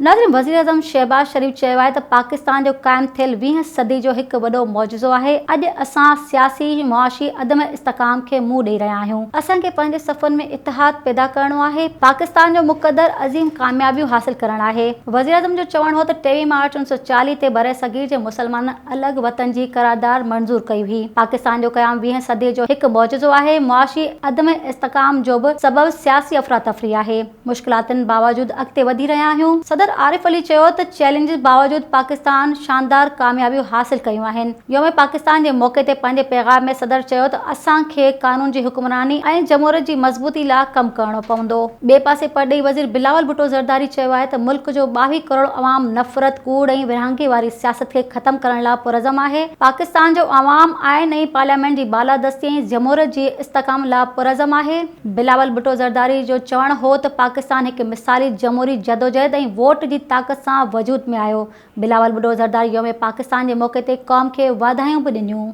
ناظرين وزيراعظم شهباز شريف چيو آهي ته پاڪستان جو قائم ٿيل ويهين صدي جو هڪ وڏو معجزو آهي، اڄ اسان سياسي معاشي عدم استحڪام کي منهن ڏئي رهيا آهيون، اسان کي پنهنجي صفن ۾ اتحاد پيدا ڪرڻو آهي، پاڪستان جو مقدر عظيم ڪاميابيون حاصل ڪرڻ آهي. وزيراعظم جو چوڻ هو ته ٽيويهه مارچ 1940 تي برصغير جي مسلمانن الڳ وطن جي قراردار منظور ڪئي هئي، پاڪستان جو قيام ويهين صدي جو هڪ معجزو آهي، معاشي عدم استحڪام جو به سبب سياسي افراتفري آهي. مشڪلاتن باوجود اڳتي وڌي رهيا آهيون. صدر عارف علي چيو ته چئلينجز باوجود پاڪستان شاندار ڪاميابيون حاصل ڪيون آهن. يوم پاڪستان جي موقعي تي پنهنجي پيغام ۾ صدر چيو ته اسان کي قانون جي حڪمراني ۽ جمهوريت جي مضبوطي لا ڪم ڪرڻو پوندو. ٻئي پاسي پرڏيهي وزير بلاول ڀٽو زرداري چيو آهي ته ملڪ جو 22 ڪروڙ عوام نفرت، ڪوڙ ۽ ورهاڱي واري سياست کي ختم ڪرڻ لا پرعزم آهي، پاڪستان جو عوام آئين ۽ پارليامينٽ جي بالادستي ۽ جمهوريت جي استحڪام لا پرعزم آهي. بلاول ڀٽو زرداري جو چوڻ هو ته پاڪستان هڪ مثالي جمهوري جدوجهد ۽ ووٽ جي طاقت سان وجود ۾ آيو. بلاول ڀٽو زرداري يوم پاڪستان جي موقعي تي قوم کي واڌايون به ڏنيون.